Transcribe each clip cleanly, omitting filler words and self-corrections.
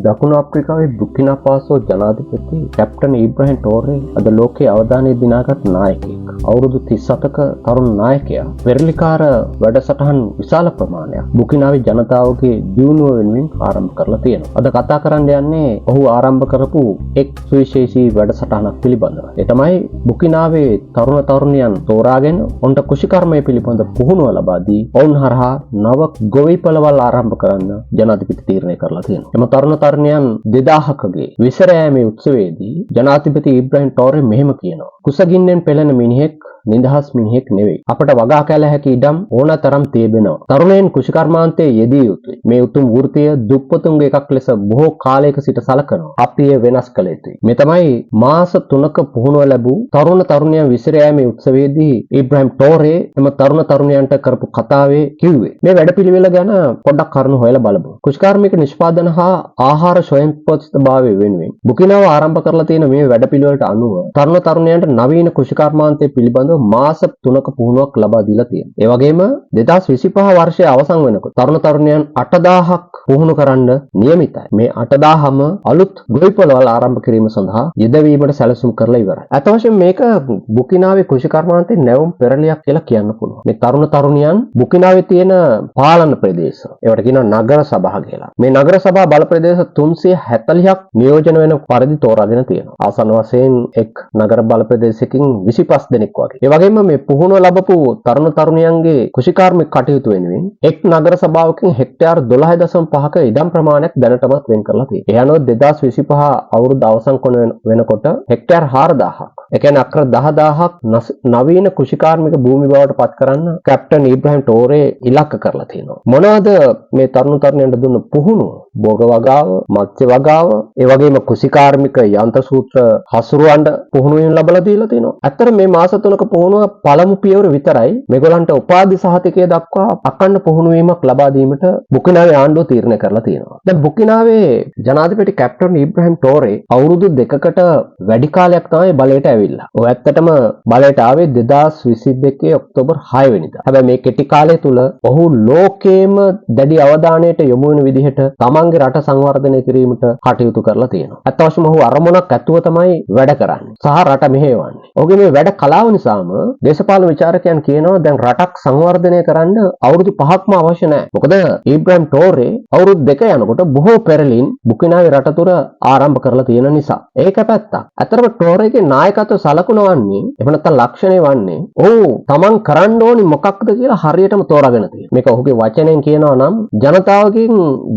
දකුණු අප්‍රිකාවේ බුකිනා ෆාසෝ ජනාධිපති කැප්ටන් ඉබ්‍රහීම් ටෝරේ අද ලෝකයේ අවධානය දිනාගත් නායකයෙක්. අවුරුදු 37ක තරුණ නායකයා පෙරලිකාර වැඩසටහන් විශාල ප්‍රමාණයක් බුකිනාවේ ජනතාවගේ දියුණුව වෙනුවෙන් ආරම්භ කරලා තියෙනවා. අද කතා කරන්න යන්නේ ඔහු ආරම්භ කරපු එක් සුවිශේෂී වැඩසටහනක් පිළිබඳව. ඒ තමයි බුකිනාවේ තරුණ තරුණියන් තෝරාගෙන ඔවුන්ට කෘෂිකර්මය පිළිබඳ පුහුණුව ලබා දී ඔවුන් හරහා නව ගොවිපළවල් ආරම්භ කරන්න ජනාධිපති තීරණය කරලා තියෙනවා. එම තරුණ තරුණියන් 2000කගේ විසිර යෑමේ උත්සවයේදී ජනාධිපති ඉබ්‍රහීම් ටෝරේ මෙහෙම කියනවා. කුසගින්නෙන් පෙළෙන මිනිහෙක් නිදහස් මිනිහෙක් නෙවෙයි. අපට වගා කළ හැකි ඉඩම් ඕන තරම් තිබෙනවා. තරුණයන් කෘෂිකර්මාන්තයේ යෙදිය යුතුයි. මේ උතුම් වෘත්තිය දුප්පතුන්ගේ එකක් ලෙස බොහෝ කාලයක සිට සලකනවා. අපි එය වෙනස් කළ යුතුයි. මේ තමයි මාස 3ක පුහුණුව ලැබූ තරුණ තරුණියන් විසිර යෑමේ උත්සවයේදී ඉබ්‍රහීම් ටෝරේ එම තරුණ තරුණියන්ට කරපු කතාවේ කිව්වේ. මේ වැඩපිළිවෙල ගැන පොඩ්ඩක් කරුණු හොයලා බලමු. කෘෂිකාර්මික නිෂ්පාදන හා ආහාර ස්වයංපෝෂිතභාවය වෙනුවෙන් බුකිනාව ආරම්භ කරලා තියෙන මේ වැඩපිළිවෙලට අනුව තරුණ තරුණියන්ට නවීන කෘෂිකර්මාන්තය පිළිබඳව මාස 3ක පුහුණුවක් ලබා දීලා තියෙනවා. ඒ වගේම 2025 වර්ෂය අවසන් වෙනකොට තරුණ තරුණියන් 8000ක් පුහුණු කරන්න නියමිතයි. මේ 8000ම අලුත් ගොවිපළවල් ආරම්භ කිරීම සඳහා යෙදවීමට සැලසුම් කරලා ඉවරයි. අත වශයෙන් මේක බුකිනාවේ කෘෂිකර්මාන්තයේ නැවුම් පෙරලියක් කියලා කියන්න පුළුවන්. මේ තරුණ තරුණියන් බුකිනාවේ තියෙන පාලන ප්‍රදේශ, ඒවට කියනවා නගර සභා කියලා. මේ නගර සභා බල ප්‍රදේශ 340ක් නියෝජන වෙන පරිදි තෝරාගෙන තියෙනවා. ආසන්න වශයෙන් එක් නගර බල ප්‍රදේශයකින් 25 දෙනෙක් වගේ. ඒ වගේම මේ පුහුණුව ලැබපු තරුණ තරුණියන්ගේ කෘෂිකාර්මික කටයුතු වෙනුවෙන් එක් නගර සභාවකින් හෙක්ටයාර් 12.5ක ඉඩම් ප්‍රමාණයක් දැනටමත් වෙන් කරලා තියෙනවා. ඒ අනුව 2025 අවුරුද්ද අවසන් වෙනකොට හෙක්ටයාර් 4000ක්, ඒ කියන්නේ අක්කර 10,000ක් නවීන කෘෂිකාර්මික භූමි බවට පත් කරන්න කැප්ටන් ඉබ්‍රහීම් ටෝරේ ඉලක්ක කරලා තියෙනවා. මොනවද මේ තරුණ තරුණියන්ට දුන්න පුහුණුව? භෝග වගාව, මත්ස්‍ය වගාව, ඒ වගේම කෘෂිකාර්මික යන්ත්‍ර සූත්‍ර හසුරුවන්න පුහුණු වීම ලබලා දීලා තියෙනවා. ඇත්තට මේ මාස 3ක පුහුණුව පළමු පියවර විතරයි. මේගොල්ලන්ට උපාධි සහතිකය දක්වා අඛණ්ඩ පුහුණු වීමක් ලබා දීමට බුකිනාවේ ආණ්ඩුව තීරණය කරලා තියෙනවා. දැන් බුකිනාවේ ජනාධිපති කැප්ටන් ඉබ්‍රහීම් ටෝරේ අවුරුදු 2කට වැඩි කාලයක් තමයි බලයට ඇවිල්ලා. ඔය ඇත්තටම බලයට ආවේ 2022 ඔක්තෝබර් 6 වෙනිදා. හැබැයි මේ කෙටි කාලය තුල ඔහු ලෝකේම දැඩි අවධානයට යොමු වෙන විදිහට තමන්ගේ රට සංවර්ධනය කිරීමට කටයුතු කරලා තියෙනවා. ඇත්ත වශයෙන්ම ඔහු අරමුණක් ඇතුව තමයි වැඩ කරන්නේ සහ රට මෙහෙයවන්නේ. ඔහුගේ මේ වැඩ කලාව නිසාම දේශපාලන විචාරකයන් කියනවා දැන් රටක් සංවර්ධනය කරන්න අවුරුදු 5ක්ම අවශ්‍ය නැහැ. මොකද ඉබ්‍රහීම් ටෝරේ අවුරුදු 2 යනකොට බොහෝ පෙරලින් බුකිනාවේ රට තුර ආරම්භ කරලා තියෙන නිසා. ඒක පැත්තක්. ඇත්තටම ටෝරේගේ නායකත්ව සලකුණ වන්නේ, එහෙම නැත්නම් ලක්ෂණය වන්නේ, ඔහු තමන් කරන්න ඕනි මොකක්ද කියලා හරියටම තෝරාගෙන තියෙනවා. මේක ඔහුගේ වචනයෙන් කියනවා නම් ජනතාවගෙන්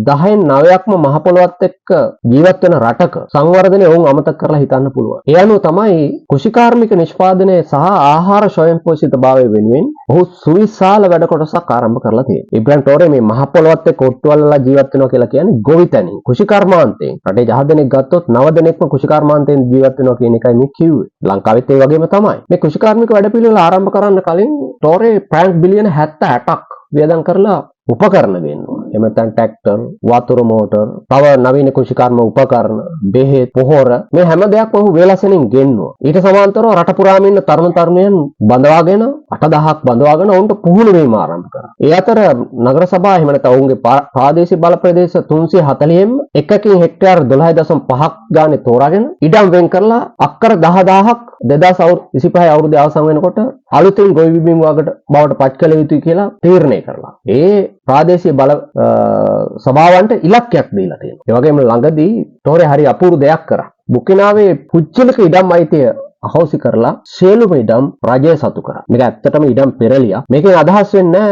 10න් 9ක්ම මහ පොළොවත් එක්ක ජීවත් වෙන රටක සංවර්ධනය ඔවුන් අමතක කරලා හිතන්න පුළුවන්. ඒ අනුව තමයි කෘෂිකාර්මික නිෂ්පාදනය සහ ආහාර ස්වයංපෝෂිතභාවය වෙනුවෙන් ඔහු සුවිශාල වැඩ කොටසක් ආරම්භ කරලා තියෙනවා. ඉබ්‍රහීම් ටෝරේ මේ මහ පොළොවත් එක්ක ඔට්ටු අල්ලලා ජීවත් වෙනවා කියලා කියන්නේ ගොවිතැනින්, කෘෂිකර්මාන්තයෙන්. රටේ 10 දෙනෙක් ගත්තොත් 9 දෙනෙක්ම කෘෂිකර්මාන්තයෙන් ජීවත් වෙනවා කියන එකයි මේ කිව්වේ. ලංකාවෙත් ඒ වගේම තමයි. මේ කෘෂිකාර්මික වැඩපිළිවෙල ආරම්භ කරන්න කලින් ටෝරේ ෆ්‍රැන්ක් බිලියන 78ක් වියදම් කරලා උපකරණ ගෙන්නුවා. එහෙම නැත්නම් ට්‍රැක්ටර්, වතුර මෝටර්, තව නවීන කෘෂිකර්ම උපකරණ, බෙහෙත්, පොහොර මේ හැම දෙයක්ම ඔහු වේලසනින් ගෙන්නුවා. ඊට සමාන්තරව රට පුරාම ඉන්න තරුණ තරුණියන් බඳවාගෙන 8000ක් බඳවාගෙන ඔවුන්ට පුහුණු වීම ආරම්භ කරා. ඒ අතර නගර සභා, එහෙම නැත්නම් ඔවුන්ගේ ප්‍රාදේශීය බල ප්‍රදේශ 340න් එකකින් හෙක්ටයාර් 12.5ක් ගානේ තෝරාගෙන ඉඩම් වෙන් කරලා අක්කර 10,000ක් 2025 අවුරුද්දේ අවසන් වෙනකොට අලුතින් ගොවි බිම් වගට බවට පත් කළ යුතුයි කියලා තීරණය කරලා ඒ ප්‍රාදේශීය බල සභාවන්ට ඉලක්කයක් දීලා තියෙනවා. ඒ වගේම ළඟදී ටෝරේ හරි අපූර්ව දෙයක් කරා. බුකිනාවේ පුද්ගලික ඉඩම් අයිතිය අහෝසි කරලා සියලුම ඉඩම් රජය සතු කරා. මේක ඇත්තටම ඉඩම් පෙරලියක්. මේකෙන් අදහස් වෙන්නේ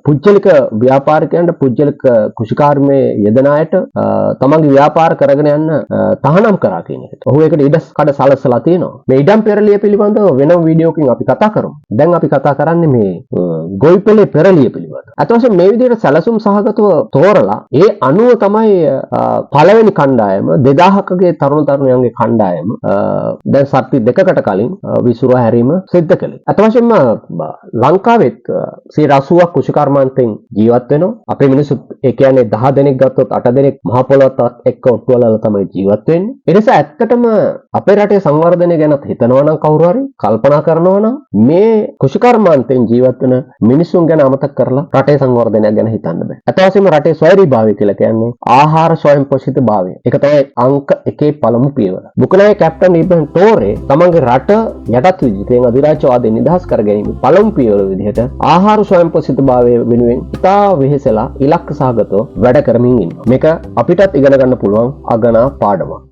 පුද්ගලික ව්‍යාපාරිකයන්ට, පුද්ගලික කෘෂිකාර්මයේ යෙදෙන අයට තමන්ගේ ව්‍යාපාර කරගෙන යන්න තහනම් කරා කියන එකට. ඔහු ඒකට ඉඩ කඩ සලසලා තියෙනවා. මේ ඉඩම් පෙරලිය පිළිබඳව වෙනම වීඩියෝකින් අපි කතා කරමු. දැන් අපි කතා කරන්නේ මේ ගොවිපළේ පෙරලිය පිළිබඳව. අත වශයෙන් මේ විදිහට සැලසුම් සහගතව තෝරලා ඒ අනුව තමයි පළවෙනි කණ්ඩායම, 2000කගේ තරුණ තරුණියන්ගේ කණ්ඩායම දැන් සති 2කට කලින් විසුරුවා හැරීම සිද්ධ කළේ. අත වශයෙන්ම ලංකාවෙත් 80ක් කෘෂිකර්මාන්තයෙන් ජීවත් වෙනවා. අපේ මිනිස්සුත්, ඒ කියන්නේ 10 දෙනෙක් ගත්තොත් 8 දෙනෙක් මහ පොළොවත් එක්ක ඔට්ටු අල්ලලා තමයි ජීවත් වෙන්නේ. ඒ නිසා ඇත්තටම අපේ රටේ සංවර්ධනය ගැනත් හිතනවා නම්, කවුරු හරි කල්පනා කරනවා නම්, මේ කෘෂිකර්මාන්තයෙන් ජීවත් වෙන මිනිසුන් ගැන අමතක කරලා රටේ සංවර්ධනයක් ගැන හිතන්න බෑ. අත වශයෙන්ම රටේ ස්වෛරීභාවය කියලා කියන්නේ ආහාර ස්වයංපෝෂිත භාවය. ඒක තමයි අංක එකේ පළමු පියවර. බුකිනාගේ කැප්ටන් ඉබ්‍රහීම් ටෝරේ තමන්ගේ රට යටත් විජිතයෙන්, අධිරාජ්‍යවාදයෙන් නිදහස් කර ගැනීම පළමු පියවර විදිහට ආහාර ස්වයංපෝෂිත භාවය වෙනුවෙන් ඉතා වෙහෙසලා ඉලක්ක සහගතව වැඩ කරමින් ඉන්නවා. මේක අපිටත් ඉගෙන ගන්න පුළුවන් අගනා පාඩමක්.